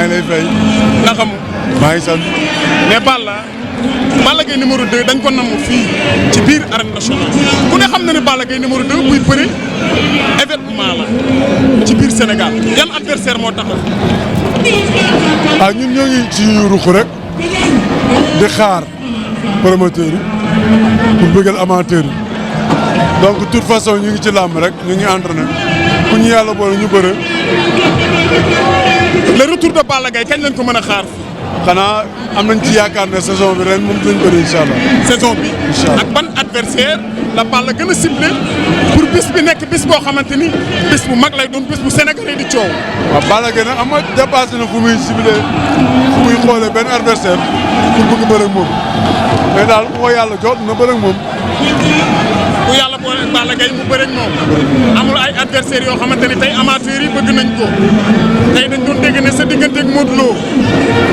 ngi lay fay. naka mu. maa ngi sant. mais Balla Gaye numéro 2 dañ ko namm fii ci biir arène nationale ku ne xam na ne Balla Gaye numéro 2 buy bëri événement la ci biir Sénégal yan adversaire moo taxaw. ah ñun ñoo ngi ci ruq rek di xaar promoteurs yi pour bëggal amateurs yi donc de toute façon ñu ngi ci làmb rek ñu ngi entraîné ku ñu yàlla boole ñu bëre. le retour de Balla Gaye kañ lañ ko mën a xaar. xanaa am nañ ci yaakaar ne saison bi ren moom dinañ bëri incha allah. saison bi ak ban adversaire la Balla gën a ciblé pour bis bi nekk bis boo xamante ni bis bu mag lay doon bis bu Sénégalais di coow. waaw Balla Gaye nag am na dépassé na fu muy ciblé fu muy xoolee benn adversaire pour bëgg bëre ak moom mais daal bu ko yàlla jot na bëre ak moom. bu yàlla boole ak Balla Gaye mu bëre ak moom amul ay adversaires yoo xamante ni tey amateurs yi bëgg nañ ko tey dañ doon dégg ne sa diggante ak Modou Lo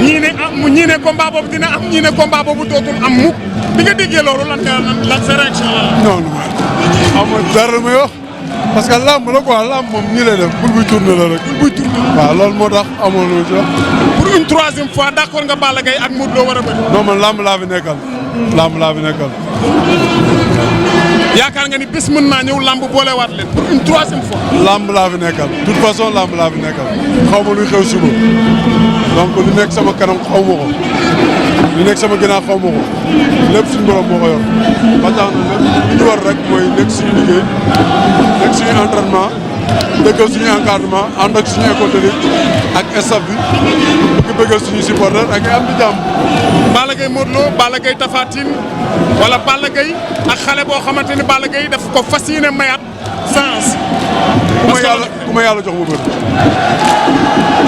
ñii ne combat boobu dina am ñii ne combat boobu dootul am mukk bi nga déggee loolu lan sa réaction la. non non amul dara may wax parce que lamb la quoi lamb moom ñii lay def bul buy tourné la rek. bul buy tourné waaw loolu moo tax amoon lu ci wax. pour une troisième fois d'accord nga Balla Gaye ak Modou Lo war a bëri. non man lamb laa fi nekkal lamb laa fi nekkal. yaakaar nga ni bés mën naa ñëw lamb boolewaat leen pour une troisième fois. lamb laa fi nekkal de toute façon lamb laa fi nekkal xaw ma luy xew suba donc li nekk sama kanam xaw ma ko li nekk sama ginnaaw xaw ma ko lépp suñu borom moo ko yor ba tax na nag li ñu war rek mooy nekk suñu liggéey nekk suñu entraînement dëggal suñu encadrement ànd ak suñu école de lutte ak staff bi bëgg bëggal suñu supporter ak am di jàmm. Balla Gaye Modou Lo Balla Gaye Tapha Tine wala Balla Gaye ak xale boo xamante ni Balla Gaye daf ko fas yéene mayaat sens. ku ma yàlla jox ma bëri.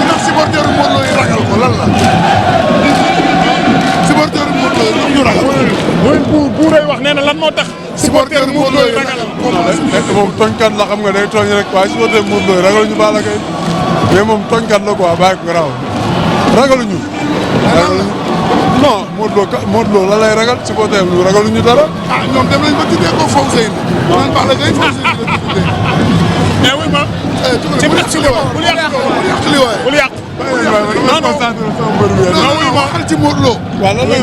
ndax supporteru Modou Lo yi ragal ko lan la. supporteru Modou Lo yi ñu ragal. mooy bu rëy wax nee na lan moo tax. supporteru Modou Lo yi ragal ko. moom tooñkat la xam nga day tooñ rek waaye supporteru Modou Lo yi ragaluñu Balla Gaye mais moom tooñkat la quoi bàyyi ko garaaw ragaluñu. non Modou Lo la lay ragal supporter bi ragaluñu dara. ah ñoom dem nañ ba tuddee ko foofu sëy na. naan Balla Gaye foofu sëy na la tuddee. mais oui ma. ci biir ci bul yàq bul yàq. non non non waxal ci Modou Lo. waaw lan la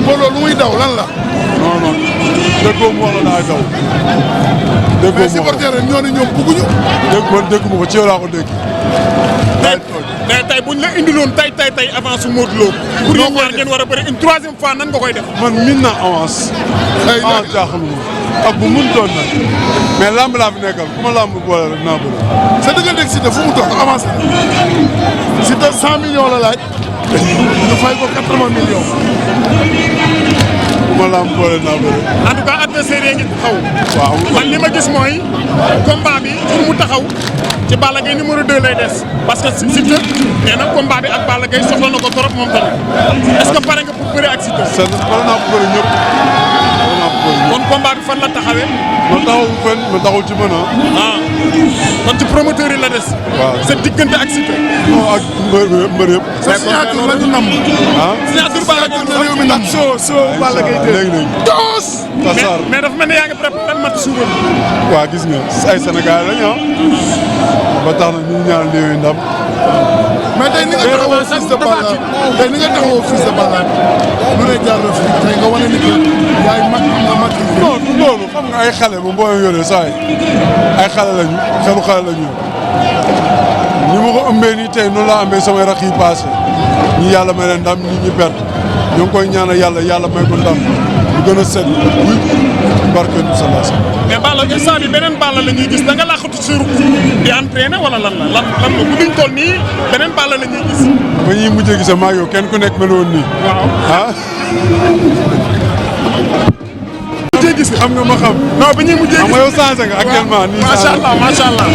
Modou Lo lu muy daw lan la. non non déggoo mu wax la daay daw. déggoo mu wax mais supporter rek ñoo ne ñoom bëgguñu. dégguma ko ci yow laa ko dégg. mais tey buñ la indiloon tey avance Modou Lo. pour yéen ñaar ngeen war a bëri une troisième fois nan nga koy def. man min na avance. avance jaaxaluma ak bu mun doon nag mais lamb laa fi nekkal ku ma lamb boole rek naa bëri. sa diggante ak Siteu fu mu toll avancé na. Siteu 100 millions la laaj. nga fay ko 80 millions. ku ma lamb boole naa bëri. en tout cas adversaire yi ngi taxaw. waaw man li ma gis mooy combat bi pour mu taxaw ci Balla Gaye numéro 2 lay des parce que Siteu nee na combat bi ak Balla Gaye soxla na ko trop moom tamit est-ce que pare nga pour bëre ak Siteu. pare naa ko bëri ñëpp. kon combat bi fan la taxawee. ma taxawul fenn ma taxawul ci mën ah kon ci promoteur yi la des. waaw sa diggante ak Siteu. non ak mbër yëpp. sa signature la ñu namm. ah signature Balla Gaye la réew mi namm. soo Balla Gaye léegi toos. Tassar mais dafa mel ni yaa ngi préparé match suba. waaw gis nga ay Sénégal lañu ba tax na ñu ñaan léegi ndam. mais tey ni nga taxawoo fils de Balla tey ni nga taxawoo fils de Balla lu ne jaar na fi tey nga wane ni que yaay mag nga mag. non loolu xam nga ay xale moom boo yoree saa yi ay xale lañu xelu xale lañu ni ma ko ëmbee nii tey noonu laa ëmbee samay rakk yi passé ñi yàlla may leen ndam ñi perte ñoo ngi koy ñaanal yàlla may ko ndam lu gën a set oui barke du salaas. mais Balla instant bi beneen Balla la ñuy gis da nga laqatu si ruq di entraîner wala lan la lan bu duñ toll nii beneen Balla la ñuy gis. ba ñuy mujjee gisee maa yow kenn ku nekk mel woon nii. waaw ah. mujjee gis xam nga ma xam. non bi ñuy mujjee gis xam nga yow changé nga actuellement. nii macha allah macha allah.